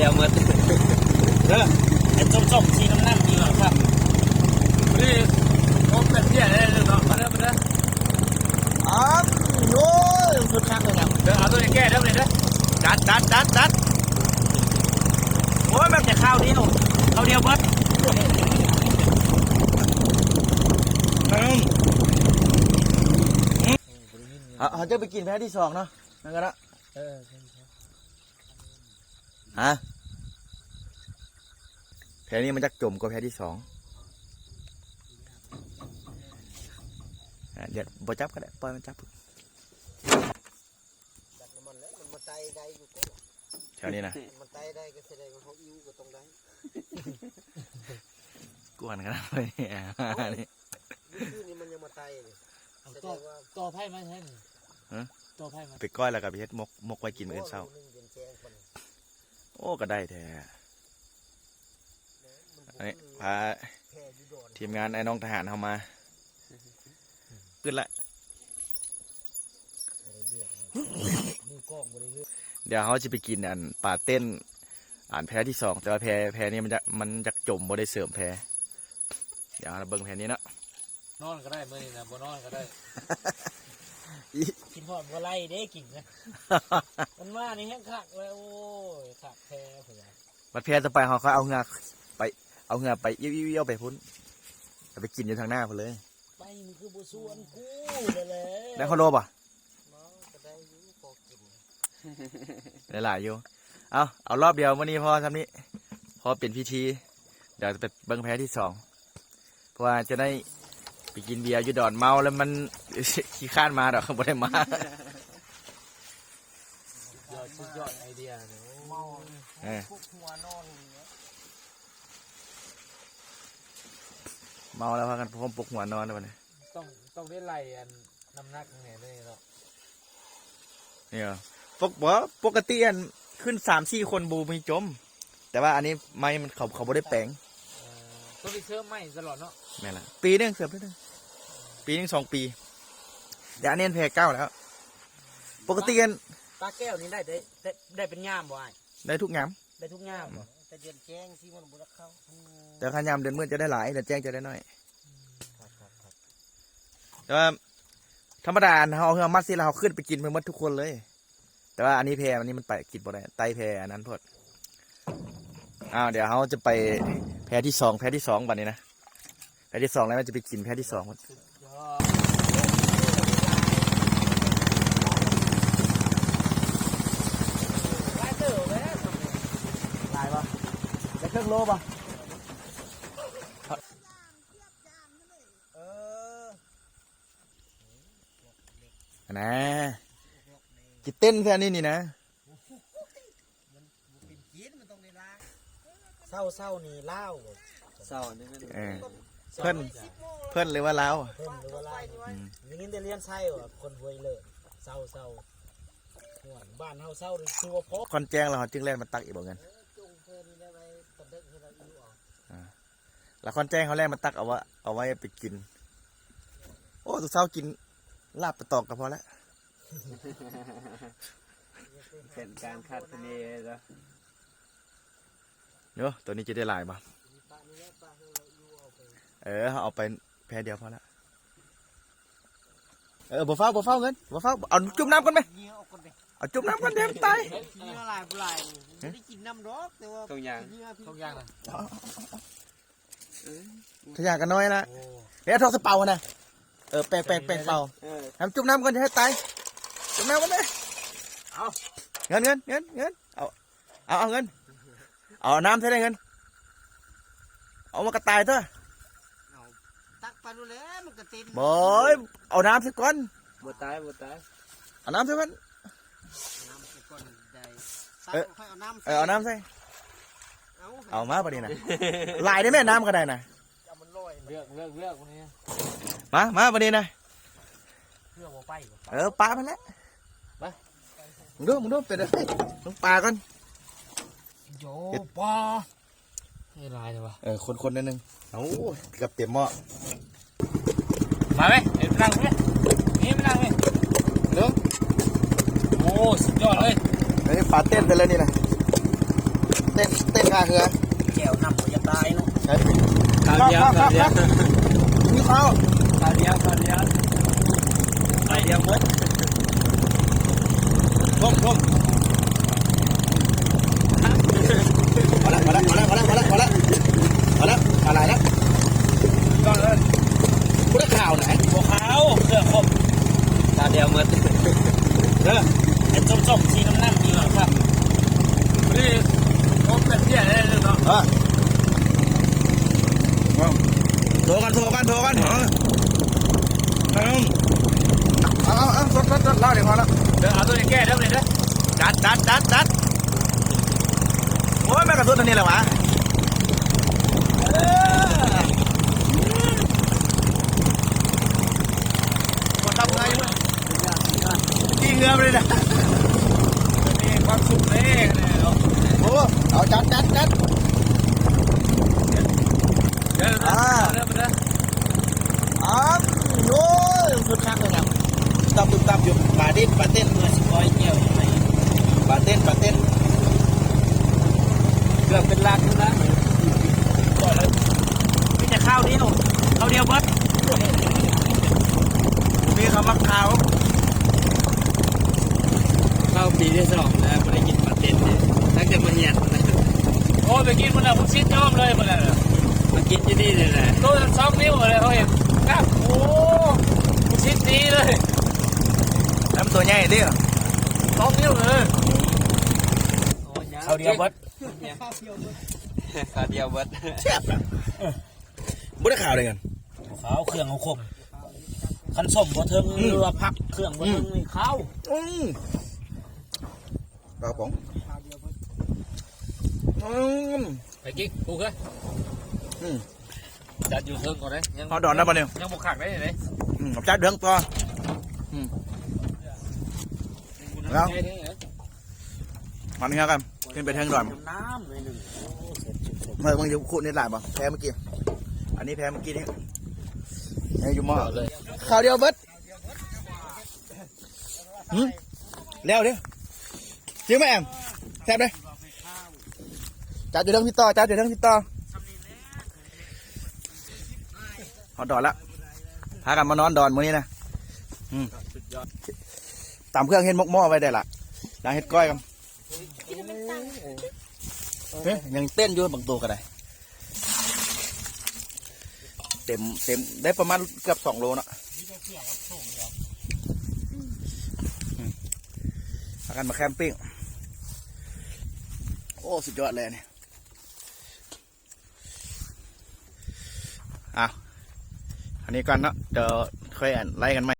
ເອົາໝົດເດີ ເຫັນສົ້ມໆ ສີນ້ຳໆ ນີ້ເນາະ ຄັກ ນີ້ ໂອ້ ເປັນເພຍເລີຍເນາະ ມາເດີ ມາເດີ ອ້າວ ໂອ້ຍ ສຸດຄັກເລີຍນະ ເດີ ເອົາໂຕນີ້ແກ້ເດີ ນີ້ເດີ ຈັດ ຈັດ ຈັດ ຈັດ ໂອ້ຍ ແມ່ນແຕ່ຄາວດຽວ ຄາວດຽວເບິດ ອືມ ເຮົາ ເຮົາຈະໄປກິນແພທີສອງເນາະ ນັ້ນກໍໄດ້ ເອີ ຮະ ແພນີ້ມັນຈັກຈົມກວ່າແພທີສອງ ອາ ດຽວບໍ່ຈັບກໍໄດ້ ປ່ອຍມັນຈັບ ຈັບນ້ຳມັນແລ້ວ ມັນມາໄຕ່ໄດ້ຢູ່ ແຖວນີ້ນະ ມັນໄຕ່ໄດ້ກໍສະແດງວ່າເຮົາອີ່ຫຍັງກໍຕ້ອງໄດ້ ກວນຂະໜາດເລີຍ ມື້ຄືນນີ້ມັນຍັງມາໄຕ່ຢູ່ ເອົາ ສະແດງວ່າ ຕໍ່ ຕໍ່ໄຟມາໃຊ້ນີ້ ຮະ ຕໍ່ໄຟມາ ໄປກ້ອຍແລ້ວກໍໄປເຮັດໝົກ ໝົກໄວ້ກິນມື້ອື່ນເຊົ້າ ໂອ້ ກໍໄດ້ແທ້ ອັນນີ້ພາທີມງານອ້າຍນ້ອງທະຫານເຮົາມາ ປຶດລະ ດຽວເຮົາຊິໄປກິນອັນປາເຕັ້ນ ອັນແພທີສອງ ແຕ່ວ່າແພ ແພນີ້ມັນຈະ ມັນຈັກຈົມ ບໍ່ໄດ້ເສີມແພ ດຽວເຮົາເບິ່ງແພນີ້ເນາະ ນອນກໍໄດ້ມື້ນີ້ນະ ບໍ່ນອນກໍໄດ້ ຄິດຮອດບໍ່ໄລ່ເດ້ກິນນະ ມັນມານີ້ແຮງຄັກເລີຍ ໂອ້ຍ ຄັກແທ້ພຸ້ນລະ ບັດແພຕໍ່ໄປເຮົາຄ່ອຍເອົາເຮືອໄປ ເອົາເຮືອໄປ ອຽວໆ ໄປພຸ້ນ ໄປກິນຢູ່ທາງໜ້າພຸ້ນເລີຍ ໄປ ມຶງຄືບໍ່ຊວນກູແຫຼະ ໄດ້ຄອນໂດບໍ່? ເມົາກໍໄດ້ຢູ່ພໍກິນ ໄດ້ຫຼາຍຢູ່ ເອົາ ເອົາລອບດຽວມື້ນີ້ພໍຊ່ຳນີ້ ພໍເປັນພິທີ ດຽວຈະໄປເບິ່ງແພທີສອງ ເພາະວ່າຈະໄດ້ໄປກິນເບຍຢູ່ດອນ ເມົາແລ້ວມັນຂີ້ຄ້ານມາດອກ ບໍ່ໄດ້ມາ ສຸດຍອດ ສຸດຍອດໄອເດຍເນາະ ເມົາ ເອີ ປຸກຫົວນອນ ເມົາແລ້ວພາກັນໂຮມປົກຫົວນອນແລ້ວບັດນີ້ ຕ້ອງ ຕ້ອງໄດ້ໄລ່ອັນ ນ້ຳໜັກແນ່ເລີຍເນາະ ນີ້ ປົກ ບໍ່ ປົກກະຕິອັນຂຶ້ນສາມສີ່ຄົນບໍ່ມີຈົມ ແຕ່ວ່າອັນນີ້ໄມ້ມັນ ເຂົາ ເຂົາບໍ່ໄດ້ແປງ ເອີ ຕ້ອງໄດ້ເສີມໄມ້ຕະຫຼອດເນາະ ແມ່ນລະ ປີໜຶ່ງເສີມເທື່ອໜຶ່ງ ປີໜຶ່ງສອງປີ ແຕ່ອັນນີ້ແພເກົ່າແລ້ວ ປົກກະຕິອັນ ປາແກ້ວນີ້ໄດ້ ໄດ້ ໄດ້ ໄດ້ເປັນຍາມບໍ່ອ້າຍ? ໄດ້ທຸກຍາມ ໄດ້ທຸກຍາມບໍ່? ແຕ່ເດືອນແຈ້ງຊິມັນບໍ່ໄດ້ເຂົ້າ ແຕ່ຄັນຍາມເດືອນມືດຈະໄດ້ຫຼາຍ ເດືອນແຈ້ງຈະໄດ້ໜ້ອຍ ແຕ່ວ່າທຳມະດາເຮົາເອົາເຮືອມາຊິແລ້ວເຮົາຂຶ້ນໄປກິນໄປໝົດທຸກຄົນເລີຍ ແຕ່ວ່າອັນນີ້ແພ ອັນນີ້ມັນໄປກິນບໍ່ໄດ້ ໄຕ່ແພອັນນັ້ນໂພດ ອ້າວ ດຽວເຮົາຈະໄປແພທີສອງ ແພທີສອງບັດນີ້ນະ ແພທີສອງແລ້ວຈະໄປກິນແພທີສອງພຸ້ນ ຫຼາຍບໍ່? ໄດ້ເຄິ່ງໂລບໍ່? ເອີ ຫັ້ນນະ ຊິເຕັ້ນແທ້ນີ້ນີ້ນະ ເຊົາ ເຊົານີ້ລາວ ເຊົານີ້ແມ່ນ ເອີ ເພິ່ນ ເພິ່ນ ຫຼືວ່າລາວ ເພິ່ນ ຫຼືວ່າລາວ ອືມ ໄດ້ຍິນແຕ່ລຽນໄຊວ່າຄົນຫ້ວຍເລີນ ເຊົາ ເຊົາ ໂອ້ຍ ບ້ານເຮົາເຊົານີ້ຄືວ່າພໍ ຄອນແຈ້ງແລ້ວເຮົາຈຶ່ງແລ່ນມາຕັກອີກບໍ່ເງິນ? ເອີ ຈົ່ງແຄ່ນີ້ແຫຼະ ໄວ້ຕອນເດິກໃຫ້ລາວອີ່ເອົາ ອ່າ ລະຄອນແຈ້ງເຮົາແລ່ນມາຕັກເອົາ ເອົາໄວ້ໄປກິນ ໂອ້ ເຊົ້າໆ ກິນລາບປາຕອງກໍພໍແລ້ວ ເປັນການຄາດຄະເນເນາະ ໂອ້ ໂຕນີ້ຈະໄດ້ຫຼາຍບໍ່? ເອີ ເຮົາເອົາໄປແພດຽວພໍລະ ເອີ ບໍ່ຟ້າວ ບໍ່ຟ້າວເງິນ ບໍ່ຟ້າວ ເອົາຈຸ່ມນ້ຳກ່ອນແມະ ເອົາຈຸ່ມນ້ຳກ່ອນ ດຽວມັນຕາຍ ເຫຍື່ອຫຼາຍບໍ່ຫຼາຍ ບໍ່ໄດ້ກິນນ້ຳດອກ ແຕ່ວ່າທຸກຢ່າງ ທຸກຢ່າງນະ ເອີ ຂະຫຍາກະນ້ອຍລະ ໂອ້ ເອົາທອກໃສ່ເປົາຫັ້ນນະ ເອີ ແປງ ແປງ ແປງເປົາ ເອີ ໃຫ້ມັນຈຸ່ມນ້ຳກ່ອນ ຢ່າໃຫ້ຕາຍ ຈຸ່ມນ້ຳກ່ອນເດ້ ເອົາ ເງິນ ເງິນ ເງິນ ເງິນ ເອົາ ເອົາ ເອົາເງິນ ເອົານ້ຳໃສ່ເດ້ເງິນ ເອົາ ມັນກະຕາຍຕົວະ ເອົາ ຕັກໄປໂລດແຫຼະ ມັນກະເຕັມ ບໍ່ ເອົານ້ຳໃສ່ກ່ອນ ບໍ່ຕາຍ ບໍ່ຕາຍ ເອົານ້ຳໃສ່ກ່ອນ ນ້ຳໃສ່ກ່ອນໄດ້ ເອີ ເອົານ້ຳໃສ່ ເອີ ເອົານ້ຳໃສ່ ເອົາ ເອົາມາບັດນີ້ນະ ຫຼາຍໄດ້ແມ່ ນ້ຳກໍໄດ້ນະ ເລືອກ ເລືອກ ເລືອກບັດນີ້ ມາ ມາບັດນີ້ນະ ເພື່ອບໍ່ໄປ ເອີ ປະມັນແຫຼະ ມາ ມຶງດູ ມຶງດູ ເປັນຈັ່ງໃດ ເບິ່ງປາກ່ອນ ໂຢ ປາ ນີ້ຫຼາຍແທ້ວະ ເອີ ຄົນໆ ໜ້ອຍໜຶ່ງ ໂອ້ ເກືອບເຕັມໝໍ້ ມາເວີຍ ເອີ ມານັ່ງເວີຍ ນີ້ມານັ່ງເວີຍ ເບິ່ງ ໂອ້ ສຸດຍອດເລີຍ ເອີ ປາເຕັ້ນໄປເລີຍນີ້ນະ ເຕັ້ນ ເຕັ້ນທ່າເຮືອ ແຈ່ວນ້ຳບໍ່ຢາກຕາຍເນາະ. ຄາວດຽວ ຄາວດຽວ ມີຄາວ ຄາວດຽວ ຄາວດຽວ ຄາວດຽວໝົດ. ພວກ ພວກ ພໍແລ້ວ ພໍແລ້ວ ພໍແລ້ວ ພໍແລ້ວ ພໍແລ້ວ ພໍແລ້ວ ພໍແລ້ວ ປາຫຼາຍແລ້ວ. ກ່ອນເລີຍ ບໍ່ໄດ້ຄາວນະ ບໍ່ຄາວ ເຄື່ອງຄົບ ຄາວດຽວໝົດເດີ. ເອີ ເຫັນສົ້ມໆ ສີນ້ຳໆ ນີ້ແຫຼະຄັບ ນີ້ ຄົບແບບເນີ້ຍເລີຍເນາະ. ເອີ ໂທກັນ ໂທກັນ ໂທກັນ ເອີ ເອົາ ເອົາ ເອົາ ສົດໆ ລາວນີ້ພໍແລ້ວ ເດີ ເອົາໂຕນີ້ແກ້ເດີ ນີ້ເດີ ຈັດ ຈັດ ຈັດ ຈັດ. ໂອ້ຍ ແມ່ນກະສຸດອັນນີ້ແຫຼະຫວາ. ເອີ ຄົນຂັບເຮືອຢູ່ ຂີ່ເຮືອໄປເລີຍນະ ມີຄວາມສຸກເດ້. ໂອ້ ເອົາ ຈັດ ຈັດ ຈັດ ເດີ ອ່າ ເດີ ເດີ ອ້າວ ໂອ້ຍ ສຸດຄັກເລີຍນະ. ຕັບຕຸບຕັບຢູ່ ປາດິບ ປາເຕັ້ນ ເມື່ອຊິຄອຍກ່ຽວ ປາເຕັ້ນ ປາເຕັ້ນ ເກືອບເປັນຫຼັກນະ. ມີແຕ່ຄາວດຽວ ຄາວດຽວເບິດ ບໍ່ມີຄຳວ່າຄາວ. ເຂົ້າປີທີສອງແລ້ວ ບໍ່ໄດ້ກິນປາເຕັ້ນເດ້ ຕັ້ງແຕ່ມາຮຽນ ໂອ້ ໄປກິນພຸ້ນນະ ລູກສິດຍອມເລີຍພຸ້ນນະ ມາກິນຢູ່ນີ້ນີ້ແຫຼະ ໂຕສອງນິ້ວເລີຍ ເຂົາເຫັນກັບ ໂອ້ ລູກສິດດີເລີຍ. ແລ້ວມັນໂຕໃຫຍ່ເດ້ ສອງນິ້ວເລີຍ. ຄາວດຽວເບິດ ຄາວດຽວເບິດ ແຊບນະ. ບໍ່ໄດ້ຄາວເດ້ເງິນ ຄາວ ເຄື່ອງເຮົາຄົບ ຄັນສົ້ມບໍ່ເຖິງ ອືມ ຫຼືວ່າຜັກເຄື່ອງບໍ່ເຖິງ ອືມ ນີ້ຄາວ. ອືມ ປາກະປ໋ອງ ອືມ ໄປກິນ ກູເຄີຍ ອືມ ຈັດຢູ່ເທິງກ່ອນເດ້ ຍັງ ເຮົາດອນໄດ້ບໍ່ນີ້ ຍັງບໍ່ຄັກເດ້ເດ້. ອືມ ຈັດເທິງຕໍ່ ອືມ ແລ້ວ ມັນເຮືອກັນ ຂຶ້ນໄປເທິງດອນ ນ້ຳໜ້ອຍໜຶ່ງ. ໂອ້ ເບິ່ງຢູ່ ຂູດເນັດຫຼາຍບໍ່ ແພ້ມື້ກີ້ ອັນນີ້ແພ້ມື້ກີ້ນີ້ ໃຫ້ຢູ່ໝໍ້ ຄາວດຽວເບິດ. ຫື ແລ້ວເດ້ ຈິງມາແອມ ແຊບເດ້. ຈັດຢູ່ເທິງພີ້ຕໍ່ ຈັດຢູ່ເທິງພີ້ຕໍ່. ຮອດດອນລະ ພາກັນມານອນດອນມື້ນີ້ນະ. ອືມ ຕຳເຄື່ອງເຮັດໝົກໝໍ້ໄວ້ໄດ້ລະ ນາງເຮັດກ້ອຍກັນ. ເອີ ຍັງເຕັ້ນຢູ່ບາງໂຕກໍໄດ້ ເຕັມ ເຕັມ ໄດ້ປະມານເກືອບສອງໂລເນາະ. ອືມ ພາກັນມາແຄມປິ້ງ ໂອ້ ສຸດຍອດເລີຍອັນນີ້. ອ່ະ ອັນນີ້ກ່ອນເນາະ ດຽວຄ່ອຍ ອັນ ໄລ່ກັນໃໝ່.